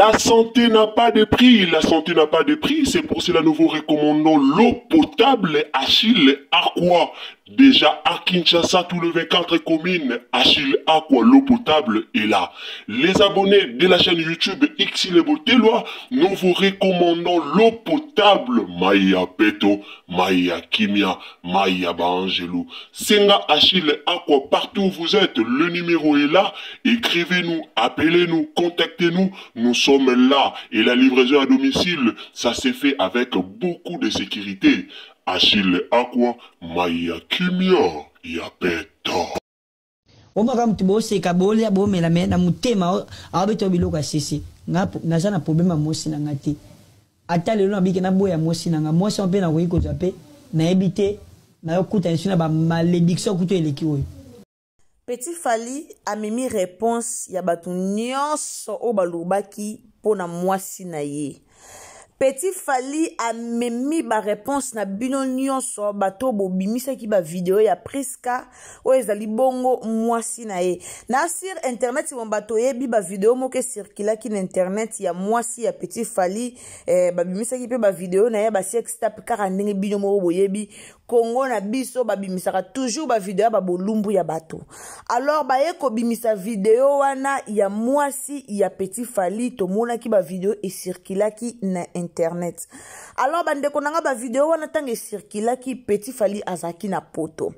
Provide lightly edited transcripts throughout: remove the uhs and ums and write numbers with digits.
La santé n'a pas de prix, la santé n'a pas de prix, c'est pour cela nous vous recommandons l'eau potable Achille Aqua. Déjà à Kinshasa, tout le 24 communes, Achille Aqua, l'eau potable est là. Les abonnés de la chaîne YouTube Xile Boteloi, nous vous recommandons l'eau potable Maya Peto, Maya Kimia, Maya Baangelou. Senga Achille Aqua, partout où vous êtes, le numéro est là. Écrivez-nous, appelez-nous, contactez-nous. Nous sommes là. Et la livraison à domicile, ça s'est fait avec beaucoup de sécurité. Achille Aqua, Maya Kimia, Yapeto. Omaka moto boseka bolia bomela me na motema aobeta biloko ya sese. Nga naza na problème ya mwasi na nga te. Ata lelo nabiki naboya mwasi na nga, mwasi yango mpe nakoki kozwa mpe nayebi te, nayokuta lisu na bamalédiction kutu eleki oyo. Petit Fally amemi réponse ya bato nyonso oyo balobaki mpo na mwasi na ye. Petit Fally amemi ba réponse na bino nyonso bato bobimisaki ba video ya Priska oyo ezali bongo mwasi na ye. Na sur internet mo bato oyebi ba video moko ecirculaki na internet ya mwasi ya Petit Fally, babimisaki mpe ba video na ye ba sextape kaka ndenge bino moko boyebi. Congo na biso babimisaka toujours ba video ya ba bolumbu ya bato. Alors baye kobimisa video wana ya mwasi ya Petit Fally, tomonaki ba video ecirculaki na internet. Alors bandeko nanga ba video wana ntango ecirculaki, Petit Fally azalaki na poto.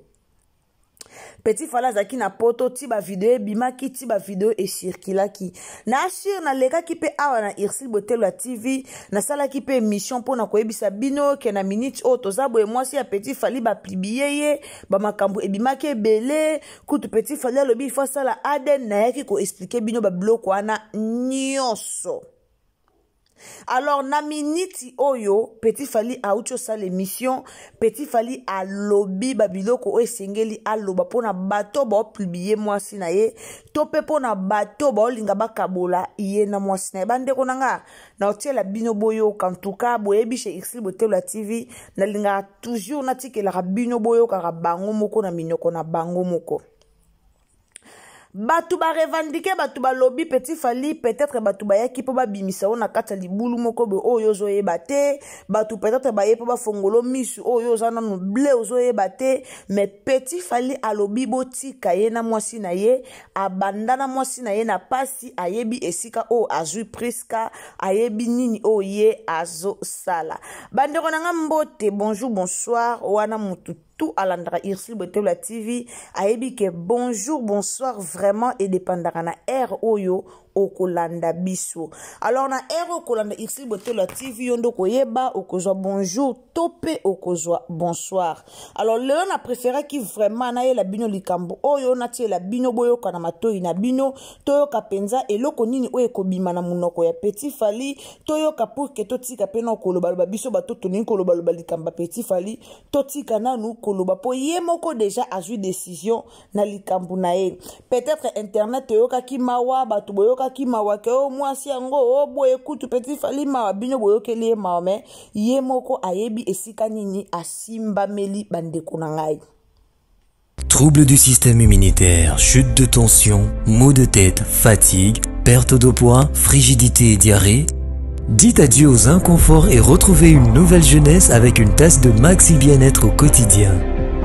Petit Fally azalaki na poto ti ba video ebimaki, ti ba video ecirculaki. Na assure nalekaki mpe awa na Ursule Botelo ya TV, nasalaki mpe émission mpona koyebisa bino ke na minute oyo toza boye mwasi ya Petit Fally bapublie ye, bamakambo ebimaki ebele, kutu Petit Fally alobi il faut asala ADN, nayaki koexplike bino babiloko wana nyonso. Alors na miniti oyo Petit Fally auti osala émission, Petit Fally alobi ba biloko oyo esengeli aloba mpona bato baopublie mwasi na ye to mpe mpona bato baolinga bakabola ye na mwasi na ye. Bandeko na nga naotiela bino boyoka, en tout cas boyebi chez Ursule Botelo ya TV nalingaka toujours natikelaka bino boyokaka bango moko na minoko na bango moko. Bato barevandike, bato balobi Petit Fally peut-être bato bayaki mpo babimisa yo na kati ya libulu moko boye oyo ozoyeba te, bato peut-être baye mpo bafongolo misu oyo oza nanu ble ozoyeba te. Mais Petit Fally alobi botika ye na mwasi na ye, abanda na mwasi na ye na pasi, ayebi esika oyo azwi Priska, ayebi nini oyo ye azosala. Bandeko na nga mbote, bonjour bonsoir, wana mutu tout alandaka Ursule Botelo ya TV ayebi ke bonjour bonsoir vraiment edépendaka na heure oyo okolanda biso. Alors na heure oyo okolanda Ursule Botelo ya TV yo nde okoyeba okozwa bonjour to mpe okozwa bonsoir. Alors lelo na préféraki vraiment nayela bino likambo oyo, natiela bino boyoka na matoi na bino, toyoka mpenza eloko nini oyo ekobima na monoko ya Petit Fally, toyoka pour ke totika mpe na kolobaloba biso bato tolingi kolobaloba likambo ya Petit Fally, totika nanu koloba po ye moko déjà azwi décision na likambo na ye. Peut-être internet eyokaki mawa, bato boyokaki mawa ke o mwasi yango o boye kutu Petit Fally mawa, bino boyokeli ye mawa, mais ye moko ayebi esika nini asimbameli. Bandeko na ngai. Troubles du système immunitaire, chute de tension, maux de tête, fatigue, perte de poids, frigidité et diarrhée. Dites adieu aux inconforts et retrouvez une nouvelle jeunesse avec une tasse de Maxi Bien-être au quotidien.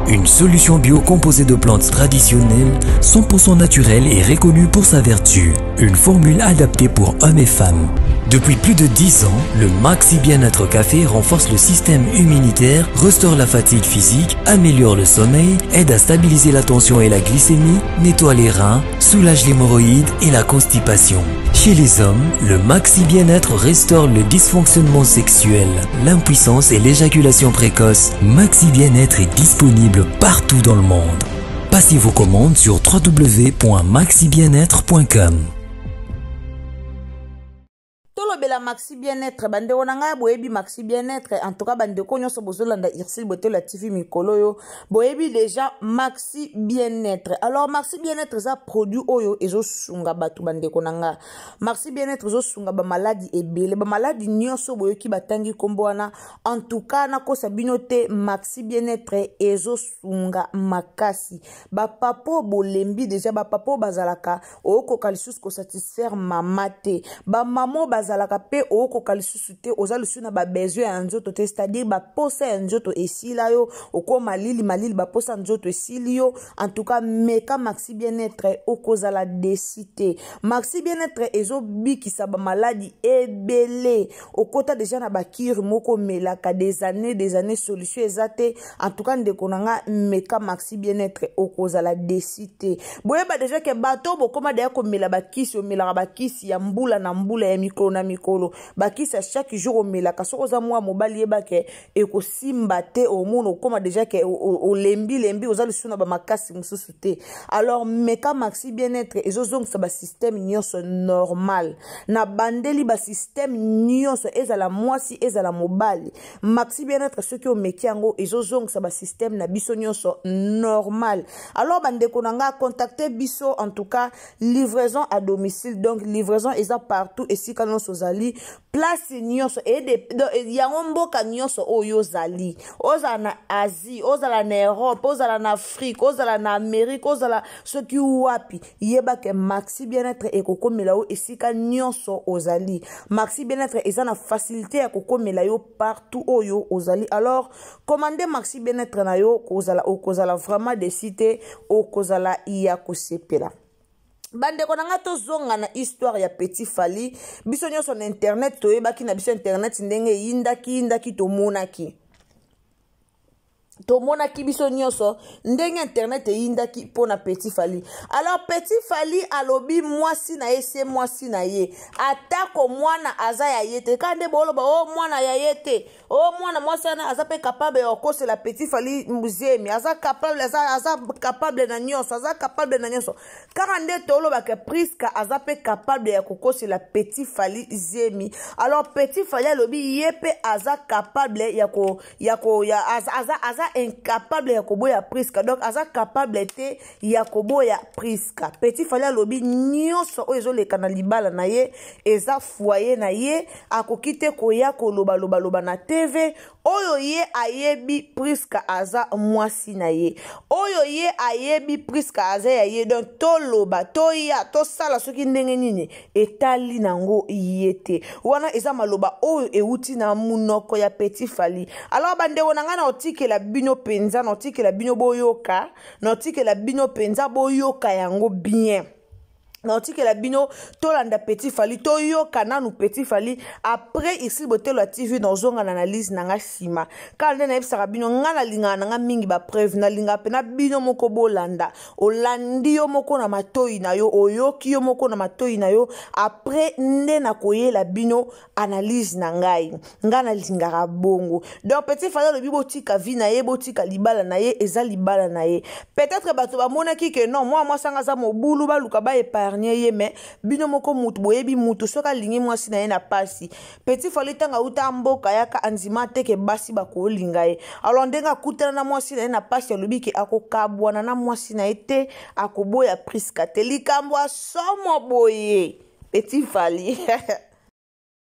Une solution bio composée de plantes traditionnelles, 100% naturelles et reconnue pour sa vertu. Une formule adaptée pour hommes et femmes. Depuis plus de 10 ans, le Maxi Bien-être Café renforce le système immunitaire, restaure la fatigue physique, améliore le sommeil, aide à stabiliser la tension et la glycémie, nettoie les reins, soulage l'hémorroïde et la constipation. Chez les hommes, le Maxi Bien-être restaure le dysfonctionnement sexuel, l'impuissance et l'éjaculation précoce. Maxi Bien-être est disponible partout dans le monde. Passez vos commandes sur www.maxibienêtre.com. Tolobela Maxi Bien-être, bandeko na ngai. Boyebi Maxi Bien-être. En tout cas, bandeko nyonso bozolanda Ursile Botelo TV mikolo oyo, boyebi déjà Maxi Bien-être. Alors, Maxi Bien-être eza produit oyo ezosunga bato. Bandeko na ngai, Maxi Bien-être ezosunga bamaladi ebele, bamaladi nyonso boyoki batangi nkombo wana. En tout cas, nakosa bino te, Maxi Bien-être ezosunga makasi. Bapapa oyo bolembi déjà, bapapa oyo bazalaka okoka lisusu kosatisfaire mama te, bamama oyo bazalaka mpe okoka lisusu te, oza lisusu na babesoin ya nzoto te, c'est-à-dire baposa ya nzoto esila yo, okoma malili malili, baposa nzoto esili yo. En tout cas, meka Maxi Bien-être, okozala déçu te. Maxi Bien-être ezobikisa bamaladi ebele. Okota déjà na bacure moko, omelaka des années, des années, solution eza te. En tout cas, ndeko na nga, meka Maxi Bien-être, okozala déçu te. Boyeba déjà ke bato bokóma deya komela bakisi, omelaka bakisi ya mbula na mbula, ya mikolo na mikolo, bakisi ya chaque jour omelaka. Soki oza mwa mobali, yeba ke ekosimba te. Omona okóma déjà ke olembi-lembi, oza lisusu na bamakasi mosusu te. Alors, meka Maxi Bien-être, ezozongisa basystème nyonso normal. Na bandeli basystème nyonso, ezala mwasi, ezala mobali, Maxi Bien-être, soki omeki yango, ezozongisa basystème na biso nyonso normal. Alors, bandeko na nga, contacte biso. En tout cas, livraison à domicile, donc livraison eza partout, esika nyonso ozali, place nyonso, yango mboka nyonso oyo ozali, ozala na Asie, ozala na Europe, ozala na Afrique, ozala na Amérique, ozala soki wapi, yebake Maxi Bien-être ekokomela yo esika nyonso ozali. Maxi Bien-être eza na facilité ya kokomela yo partout oyo ozali. Alors, commande Maxi Bien-être na yo, kozala okozala vraiment déçu te, okozala ya kosepela. Bandeko na nga, tozonga na histoire ya Petit Fally. Biso nyonso na internet toyebaki na biso internet ndenge eyindaki yindaki. Tomonaki biso nyonso ndenge internet eyindaki mpo na Petit Fally. Alors, Petit Fally alobi mwasi na ye se mwasi na ye, atako mwana aza ya ye te. Kaka nde booloba o mwana ya ye te, o mwana mwasi wana aza mpe capable ya kokosela Petit Fally zemi, aza capable, aza capable na nyonso, aza capable na nyonso. Kaka nde tolobaka, Priska aza mpe capable ya kokosela Petit Fally zemi. Alors, Petit Fally alobi ye mpe aza capable ya ko ya ko ya aza incapable ya koboya Priska, donc aza capable te ya koboya Priska. Petit Fally alobi nyonso oyo ezoleka na libala na ye eza foyer na ye, akoki te koya kolobalobaloba na TV. Oyo ye ayebi, Priska aza mwasi na ye. Oyo ye ayebi, Priska aza ya ye. Donc toloba, toya tosala soki ndenge nini, etali nango ye te. Wana eza maloba oyo euti na munoko ya Petit Fally. Alors, bandeko na ngai, na otikela bino mpenza, na otikela bino boyoka, na otikela bino mpenza boyoka yango bien. Naotikela bino tolanda Petit Fally, toyoka nanu Petit Fally. Après, ici Botelo ya TV, nazonga na analyse na nga nsima. Kaka nde nayebisaka bino, nga nalingaka na nga mingi bapreuve, nalingaka mpena bino moko bolanda. Olandi yo moko na matoi na yo, oyoki yo moko na matoi na yo, après nde nakoyela bino analyse na ngai. Ngai nalingaka bongo. Donc, Petit Fally alobi botika vie na ye, botika libala na ye, eza libala na ye. Peut-être bato bamonaki ke non, mwa mwasi anga aza mobulu, baluka baépargne ye. Mais bino moko mutu boyebi mutu soki alingi mwasi na ye na pasi. Petit Fally, ntango auta mboka, yaka andima te ke basi bakolinga ye. Alors, ndenge akutana na mwasi na ye na pasi, alobi ke akokabwana na mwasi na ye te, akoboya Priska te. Likambo asomo boye, Petit Fally,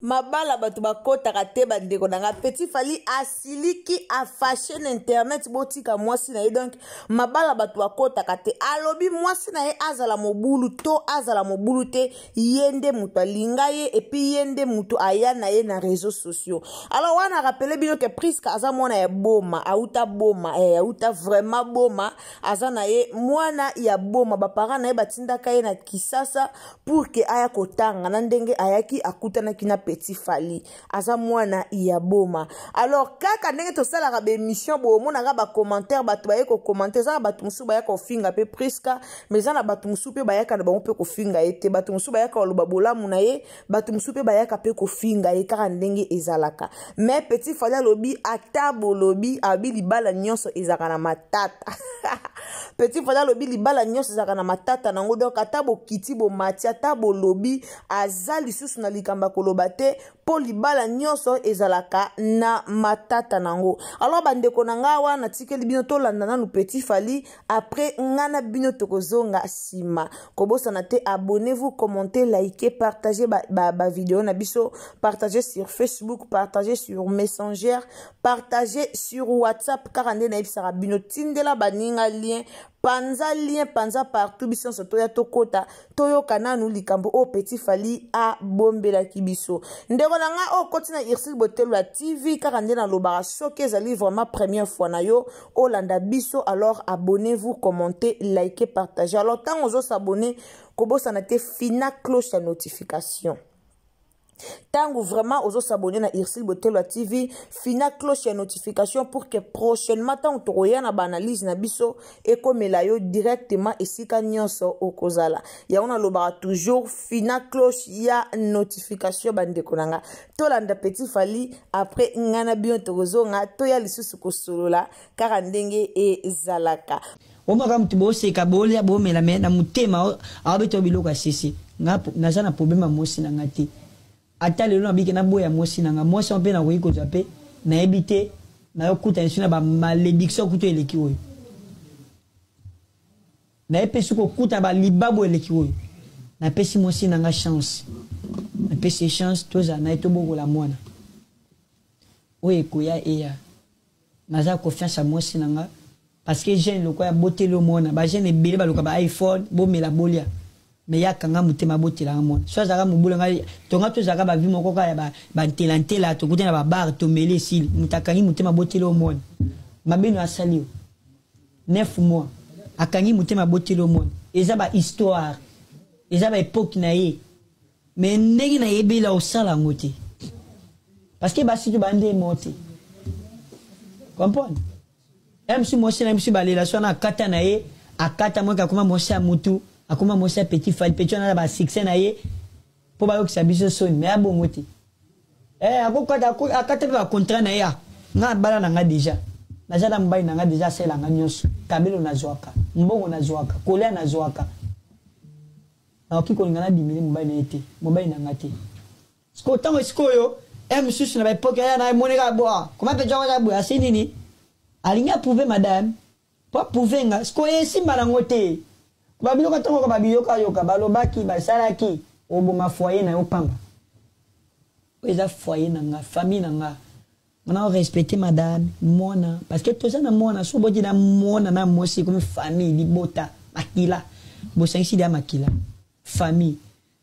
mabala bato bakɔtaka te. Bandeko na nga, Petit Fally asiliki, afâché na internet, botika mwasi na ye. Donc mabala bato bakɔtaka te. Alobi mwasi na ye azala mobulu to azala mobulu te, ye nde moto alinga ye, et puis ye nde moto aya na ye na réseaux sociaux. Alors, wana rappeler bino ke Priska aza mwana ya Boma, auta Boma, auta vraiment Boma, aza na ye mwana ya Boma. Baparent na ye batindaka ye na Kisasa pour ke aya kotanga. Na ndenge ayaki, akutanaki na Petit Fally. Aza mwana ya Boma. Alors, kaka ndenge tosalaka baémission boye, omonaka bacommentaire, bato baye kocommenter. Eza na bato mosusu bayaka kofinga mpe Priska, mais eza na bato mosusu mpe bayaka na bango mpe kofinga ye te. Bato mosusu bayaka koloba bolamu na ye, bato mosusu mpe bayaka mpe kofinga ye, kaka ndenge ezalaka. Mais Petit Fally alobi ata bolobi, abi libala nyonso ezalaka na matata. Petit Fally alobi libala nyonso ezalaka na matata nango, donc ata bokiti bomati, ata bolobi, aza lisusu na likambo ya koloba te, mpo libala nyonso ezalaka na matata nango. Alors bandeko na ngai, awa natikeli bino, tolanda nanu Petit Fally, après ngai na bino tokozonga nsima. Kobosana te, abonnez-vous, commentez, likez, partagez ba vidéo ba na biso, partagez sur Facebook, partagez sur Messenger, partagez sur WhatsApp. Kaka nde nayebisaka bino, tindela baninga lien, panza lien, panza partout. Biso nyonso toya, tokɔta, toyoka nanu likambo oyo Petit Fally abombelaki biso. Ndeko na ngai oyo okoti na Ursile Botelo ya TV, kaka nde nalobaka, soki ezali vraiment première fois na yo olanda biso, alors abonnez-vous, commentez, likez, partagez. Alors ntango ozos'abonner, kobosana te, fina cloche ya notification. Ntango vraiment ozos'abonner na Ursile Botelo ya TV, fina cloche ya notification pour que prochainement, ntango tokoya na baanalyse na biso, ekomela yo directement esika nyonso okozala. Yango nalobaka toujours, fina cloche ya notification. Bandeko na nga, tolanda Petit Fally, après ngai na bino tokozonga, toya lisusu kosolola kaka ndenge ezalaka. Omaka motu boseka, bolia, bomela, mais na motema aobeta biloko ya sese. Nga naza na problème ya mwasi na nga te. Ata lelo nabiki naboya mwasi na nga, mwasi mpe nakoki kozwa mpe, nayebi te, nayokuta lisu na bamalédiction kutu eleki oyo naye mpe soki okuta balibabo eleki oyo. Napesi mwasi na nga chance, napesi ye chance, tozala na ye, tobokola mwana oyo ekoya eya. Naza confiance ya mwasi na nga, parce que jeune lokola aboteli yo mwana, bajeune ebele baluka ba iPhone, bomela, bolia, mais yakanga motema, abotelanga mwana. So azalaka mobula ngai, tonga tozalaka bavi moko kaka ya bantelantela, tokuti na babar, tomeli, esili. Moto akangi motema, aboteli yo mwana, mabeno asali yo 9 mois, akangi motema, aboteli yo mwana. Eza bahistoire, eza baépoque na ye, mais ndenge nayebela osala yango te, parce que basi to bande mo te comprendre. Ya mosu mwasi na biso balela so wana, akata na ye, akata moke, akoma mwasi ya mutu, akoma mwasi ya Petit Fally. Petit wana na basuccès na ye mpo bayokisa biso soni, mais abongo te. Eh, akokata, akata mpe bacontrat na ye. A nga abala na nga déjà, naza na mobali na nga déjà, asalelanga nyonso, kabelo nazwaka, mbongo nazwaka, kolia nazwaka. Nakoki kolinga nadimile mobali na ye te, mobali na nga te. Sikoyo ntango sikoyo e mosusu na baépoque aya na emoneka boa koma mpe jwaka boye, asi nini alingi approuve madame po approuve nga. Sikoyo esimba nango te. Babiloko ntango babiyokayoka, balobaki, basalaki, oboma foyer na yo pamba. Oyo eza foyer na nga, famille na nga, nga respecte madame, mwana, parce que toza na mwana. So oboti na mwana na mwasi, ekomi famille, libota, makila, bosangisi deya makila, famille.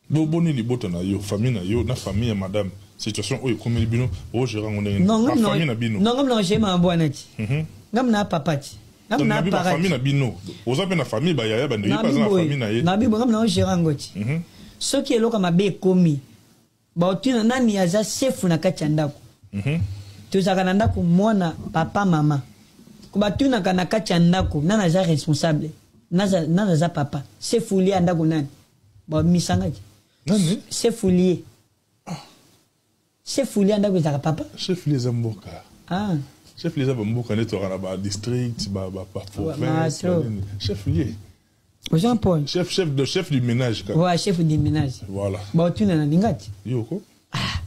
Boni libota na yo, famille na yo na famille ya madame, situation oyo ekomeli bino, ogérer yango ndenge famille na bino? Non, ngam na ogérer mama bwana ti, ngam na papa ti, ngam na famille na bino. Oza mpe na famille, bayaya, bandeko, ye mpe aza na famille na ye. Na bibo, ngam na ogérer yango ti. Soki eloko mabe ekomi, baotuna nani aza chef na kati ya ndako. Tozalaka na ndako mwana, papa, mama. Batunaka na kati ya ndako nani aza responsable, nani aza papa, chef lie ya ndako nani, bamisanga ti. Nani? Chef lie, chef lie ya ndako ezalaka papa. Chef lie eza mboka. Ah. Chef lie eza bamboka nde tozalaka na badistrict, baprovince, chef lie. Jean Paul. Chef du ménage. Ouais, chef du ménage. Voilà. Baotuna na ninga ti. Yoko. Ah.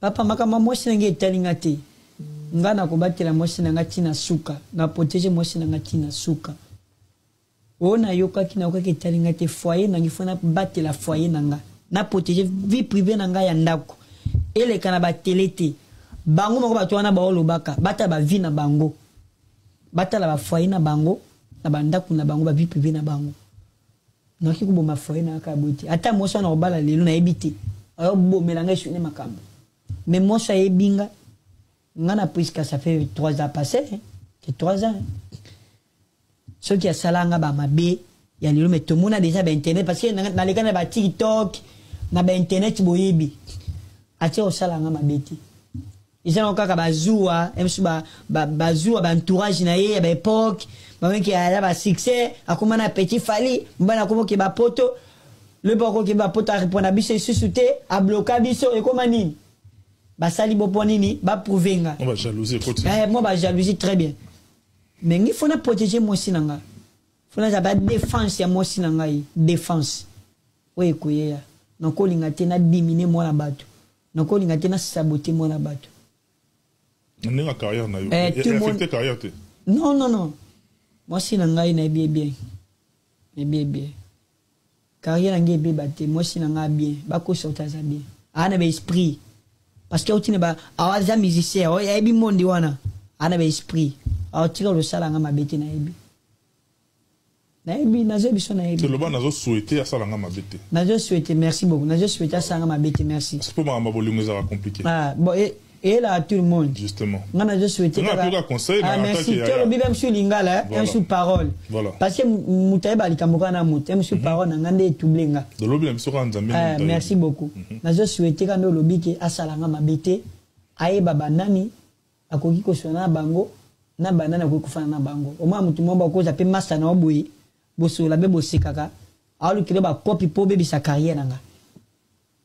Papa, makambo mwasi na ngai etali nga te. Nga nakobatela mwasi na nga ntina suka, na protéger mwasi na nga ntina suka. Oyo nayokaki, nayokaki, etali nga te. Foyer na ngai, faut nabatela foyer na nga, na protéger vie privée na ngai ya ndako, eleka na batele te. Bango moko bato wana baolobaka, batala bavie na bango, batala bafoyer na bango, na bandako na bango, bavie privée na bango. Nakoki koboma foyer na kaka boye te. Ata mwasi wana kobala lelo, nayebi te, ayobomela ngai esune makambo, mais mwasi ayebi nga. Nga na Priska, ça fait 3 ans passé, hein? C'est 3 ans, hein? Soki asala nga bamabe ya lelo, mais tomona déjà bainternet, parce que naleka na baTikTok, na bainternet, boyebi, atia kosala nga mabe te. Eza nango kaka bazuwa mosusu, bazuwa baentourage na ye ya baépoque, bamoki aya basuccès, akóma na Petit Fally, mobali akóma oke bapoto, lobi akoki bapoto, arépondre biso lisusu te, abloka biso. Ekóma nini basali bo mpo nini baprouve nga? Mwa bajalousie ekoti. Mwa bajalousie, très bien. Mais ngi faut na protéger mwasi na nga. Faut na ba défense ya mwasi na ngai, défense. Oyo ekoyeya. Nakolinga te na diminuer mwana bato. Nakolinga te na saboter mwana bato. Ndenge carrière na yo affecté carrière te? Non, non, non. Mwasi na ngai nayebi ye bien. Nayebi ye bien. Carrière na ngai ebeba te, mwasi na ngai bien. Bakosa ota aza bien. Aza na ba esprit. Parce que auti na ba aza musicien, ayebi mondi wana. Aza na ba esprit. Aotika kosala nga mabe te, nayebi. Nayebi, nazoyebi so nayebi. Toloba nazo souhaiter asala nga mabe te. Nazo souhaiter, merci beaucoup. Nazo souhaiter asala nga mabe te, merci. C'est pour makambo bolingo ezalaka compliqué. Ah, bon, et là tout le monde. Justement. Nga nazo souhaiter. Nga nazo conseil. Ah, merci. Tolobi même sur lingala, même sur parole. Voilà. Parce que moto ayeba likambo kaka na moto, même sur parole na nga nde etouble nga. Tolobi na biso kaka Nzambe. Ah, merci beaucoup. Nazo souhaiter kaka nde olobi ke asala nga mabe te, ayeba banani akoki koswana na bango, na banani akoki kofanda na bango. Omona motu moko bakoza mpe masa na yo boye, bosolola mpe bosekaka, aolukela bakopi mpo obebisa carrière na nga.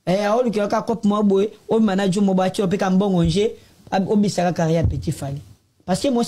Aolukela kaka kopi moko boye, obima na jo moko atia mpe ka mbongo nje, obisaka carrière Petit Fally. Parce que moi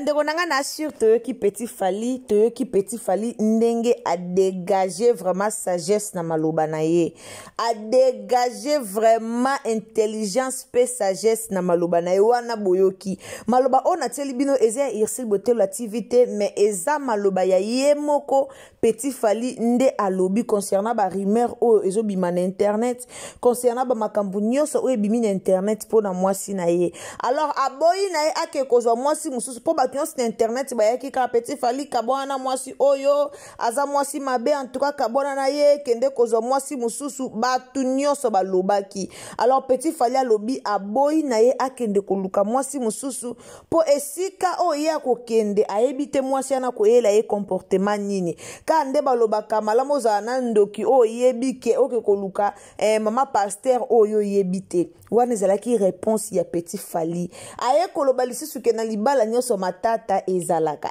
ndeko na nga na assure, toyoki Petit Fally, toyoki Petit Fally ndenge adégage vraiment sagesse na maloba na ye, adégage vraiment intelligence mpe sagesse na maloba na ye wana. Boyoki maloba oyo natieli bino, eza ya Ursile Botelo ya TV te, mais eza maloba ya ye moko Petit Fally nde alobi concernant barumeur oyo ezobima na internet, concernant bamakambo nyonso oyo ebimi na internet mpona mwasi na ye. Alors aboyi na ye ake kozwa mwasi mosusu, mpo bato nyonso na internet bayaki kaka: "Petit Fally, kabwana na mwasi oyo, aza mwasi mabe, en tout cas kabwana na ye, kende kozwa mwasi mosusu." Bato nyonso balobaki. Alors Petit Fally alobi aboyi na ye akende koluka mwasi mosusu, mpo esika oyo ye akokende, ayebi te mwasi wana koyela ye comportement nini. Kaka nde balobaka, malamu ozala na ndoki oyo oyebi ke oke koluka mama pasteur oyo oyebi te. Wana ezalaki réponse ya Petit Fally. Aye koloba lisusu ke na libala nyonso matata ezalaka.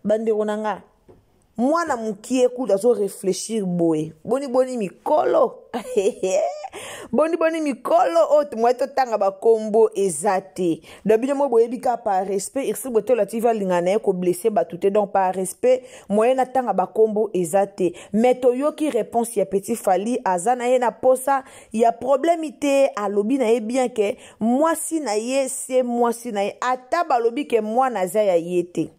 Bandeko na nga, mwana mokie kutu azoréfléchir boye, boni boni mikolo, boni boni mikolo oyo moye totanga bakombo eza te. Donc bino mo boyebi kaka, par respect, Ursile Botelo TV alingaka na ye koblesser bato te, donc par respect moye natanga bakombo eza te. Mais toyoki réponse ya Petit Fally, aza na ye na posa ya problème te. Alobi na ye bien ke mwasi na ye se mwasi na ye, ata balobi ke mwana aza ya ye te,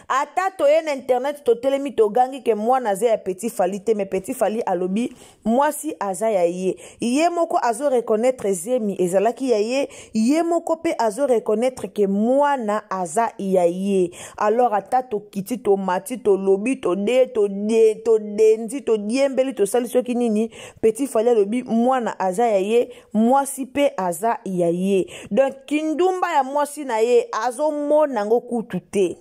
ata toye na internet totelemi togangi ke mwana aza ya Petit Fally te, mais Petit Fally alobi mwasi aza ya ye. Ye moko azoreconnaître zemi ezalaki ya ye, ye moko mpe azoreconnaître ke mwana aza ya ye. Alors ata tokiti, tomati, tolobi, tode, todendi, todiembeli, tosali soki nini, Petit Fally alobi mwana aza ya ye, mwasi mpe aza ya ye. Donc kindumba ya mwasi na ye azomona yango kutu te.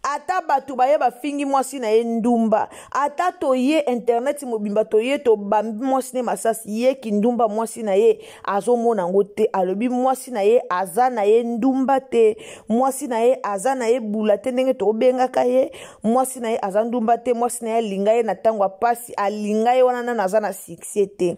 Ata bato baye bafingi mwasi na ye ndumba, ata toye internet mobimba toye tobambi mwasi ne masasi, ye kindumba mwasi na ye azomona yango te. Alobi mwasi na ye aza na ye ndumba te, mwasi na ye aza na ye bula te, ndenge tobengaka ye. Mwasi na ye aza ndumba te, mwasi na ye alinga ye na ntango ya pasi, alinga ye wana nano aza na succès te.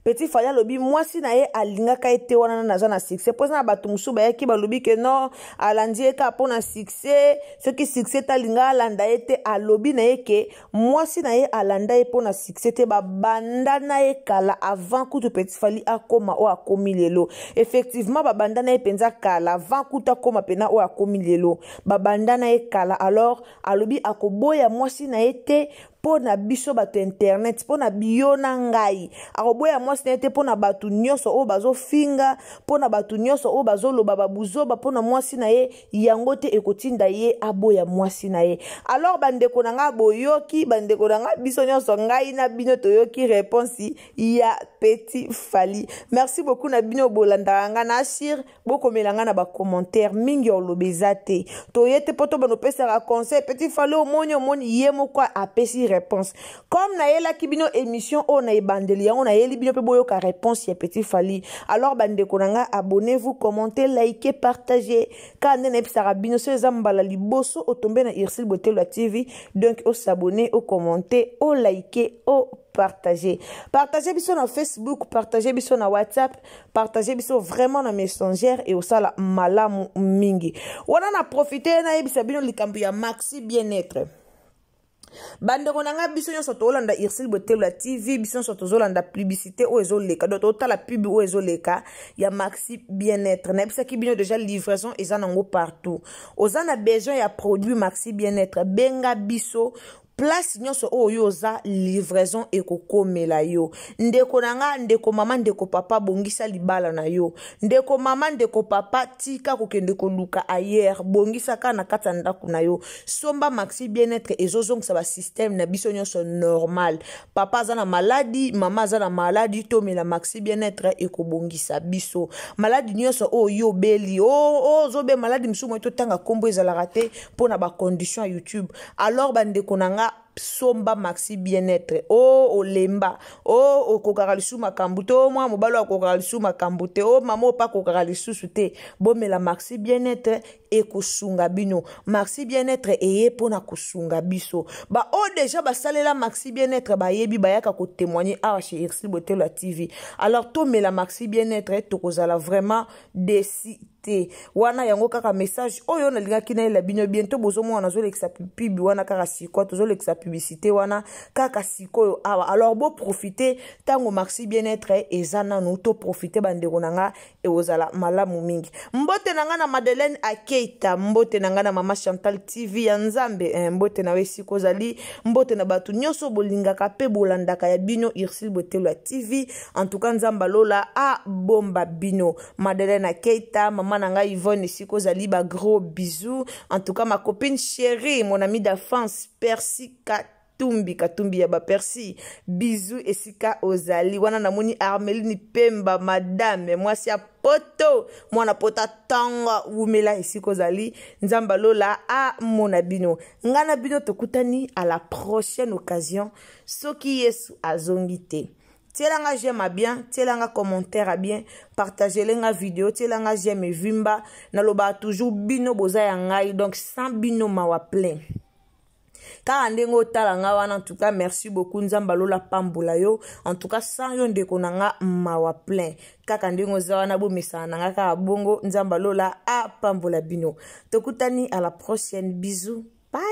Petit Fally alobi mwasi na ye alingaka ye te wana nano aza na succès, mpo eza na bato mosusu bayaki balobi ke non, alandi ye kaka mpo na succès, soki succès te alinga alanda ye te. Alobi na ye ke mwasi na ye alanda ye mpo na succès te, babanda na ye kala avant kutu Petit Fally akóma oyo akómi lelo. Effectivement, babanda na ye mpenza kala avant kutu akóma mpena oyo akómi lelo, babanda na ye kala. Alors alobi akoboya mwasi na ye te mpo na biso bato internet, mpo na biyo na ngai. Akoboya mwasi na ye te mpo na bato nyonso oyo bazofinga, mpo na bato nyonso oyo bazoloba babuzoba mpo na mwasi na ye. Yango te ekotinda ye aboya mwasi na ye. Alors bandeko na ngai, boyoki, bandeko na ngai, biso nyonso, ngai na bino, toyoki réponse ya Petit Fally. Merci beaucoup na bino bolandaka ngai na ashir, bokomela ngai na bacommentaire mingi. Ya oloba eza te, toye te mpo tobanda opesaka conseil Petit Fally. Omoni, omoni ye moko apesi réponse. Comme nayelaki bino émission oyo na ebandeli yango, nayeli bino mpe boyoka réponse ya Petit Fally. Alors bandeko na ngai, abonnez-vous, commentez, likez, partagez. Kaka nde nayebisaka bino, so eza mbala liboso otombe na Ursile Botelo ya TV, donc os'abonner, ocommenter, olike, o. Partage, partage biso na Facebook, partage biso na WhatsApp, partage biso vraiment na Messenger e osala malamu mingi. Wana na profite nayebisa bino likambo ya Maxi Bien-être. Bandeko na ngai, biso nyonso tozolanda Ursule Botelo ya TV, biso nyonso tozolanda publicité oyo ezoleka, donc totala pub oyo ezoleka ya Maxi Bien-être. Nayebisaki bino déjà, livraison eza nango partout. Oza na besoin ya produit Maxi Bien-être, benga biso. Place nyonso oyo oza, livraison ekokomela yo. Ndeko na nga, ndeko mama, ndeko papa, bongisa libala na yo. Ndeko mama, ndeko papa, tika kokende koluka ailleurs, bongisa kaka na kati ya ndako na yo. Somba Maxi Bien-être, ezozongisa basystème na biso nyonso normal. Papa aza na maladi, mama aza na maladi, tomela Maxi Bien-être, ekobongisa biso. Maladi nyonso oyo yo obeli, ozobe maladi mosusu, moi totanga nkombo ezalaka te mpo na bacondition ya YouTube. Alors bandeko na nga, somba Maxi Bien-être. O olemba, o okokaka lisusu makambo te, o mwana mobali oyo akokaka lisusu makambo te, o mama oyo mpe akokaka lisusu te, bomela Maxi Bien-être, ekosunga bino. Maxi Bien-être eye mpona kosunga biso. Baoyo déjà basalela Maxi Bien-être bayebi, bayaka kotémoigner awa chez Ursule Botelo ya TV. Alors tomela Maxi Bien-être, tokozala vraiment déçus te. Wana yango kaka message oyo nalingaki nayela bino. Bientôt bozomona nazolekisa pub wana kaka sikoyo, tozolekisa publicité wana kaka sikoyo awa. Alors boprofite ntango Maxi Bien-être eza nanu, toprofite bandeko na nga, ekozala malamu mingi. Mbote na nga na Madeleine Akeita, mbote na nga na mama Chantal TV ya Nzambe, mbote na yo esika ozali, mbote na bato nyonso bolingaka mpe bolandaka ya bino Ursule Botelo ya TV. En tout cas, Nzambe alola abomba bino. Madeleine Akeita, mama na ngai Yvonne, esika ozali, ba gros bisous. En tout cas, ma copine chérie, mon ami d'enfance Percy Katumbi, Katumbi ya bapersi, bisous esika ozali wana. Namoni Armeline Pemba, madame mwasi ya poto, mwana poto ntongo, wumela esika ozali. Nzambe alola amona bino. Ngai na bino tokutani à la prochaine occasion, soki Yesu azongi te. Tielanga j'aime bien, tielanga commentaire à bien, partagelenga vidéo, tielanga j'aime evimba. Nalobaka toujours, bino boza ya ngai, donc sans bino mawa plein. Kaka ndenge otala nga wana, en tout cas merci beaucoup, Nzambe alola pambola yo. En tout cas, sans yo ndeko na nga, mawa plein. Kaka ndenge oza wana, bomesana na nga kaka bongo. Nzambe alola apambola bino. Tokutani à la prochaine, bisous, bye.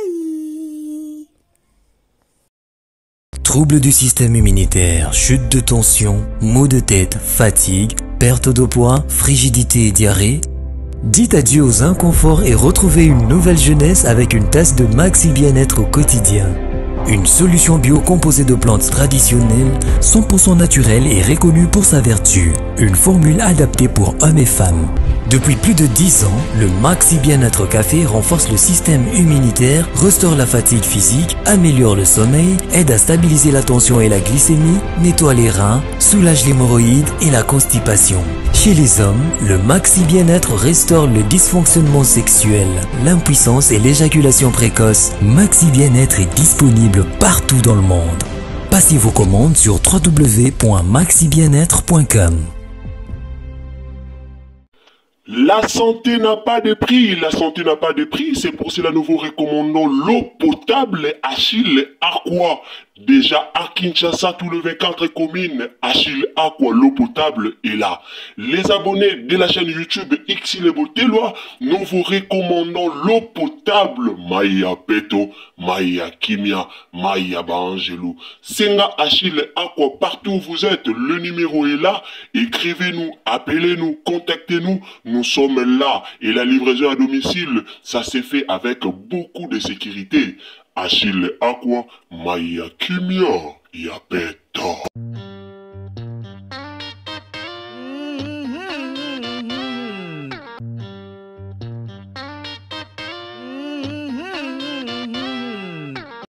Troubles du système immunitaire, chute de tension, maux de tête, fatigue, perte de poids, frigidité et diarrhée. Dites adieu aux inconforts et retrouvez une nouvelle jeunesse avec une tasse de Maxi Bien-être au quotidien. Une solution bio composée de plantes traditionnelles, 100% naturelles et reconnue pour sa vertu. Une formule adaptée pour hommes et femmes. Depuis plus de 10 ans, le Maxi Bien-être Café renforce le système immunitaire, restaure la fatigue physique, améliore le sommeil, aide à stabiliser la tension et la glycémie, nettoie les reins, soulage l'hémorroïde et la constipation. Chez les hommes, le Maxi Bien-être restaure le dysfonctionnement sexuel, l'impuissance et l'éjaculation précoce. Maxi Bien-être est disponible partout dans le monde. Passez vos commandes sur www.maxibienêtre.com. La santé n'a pas de prix, la santé n'a pas de prix, c'est pour cela nous vous recommandons l'eau potable Achille Aqua. Déjà à Kinshasa, tout le 24 communes, Achille Aqua, l'eau potable est là. Les abonnés de la chaîne YouTube Xile Boteloi, nous vous recommandons l'eau potable Maya Peto, Maya Kimia, Maya Baangelou. Senga Achille Aqua, partout où vous êtes, le numéro est là. Écrivez-nous, appelez-nous, contactez-nous. Nous sommes là. Et la livraison à domicile, ça s'est fait avec beaucoup de sécurité. Achille Aqua, Maya Kimia, Yapeto.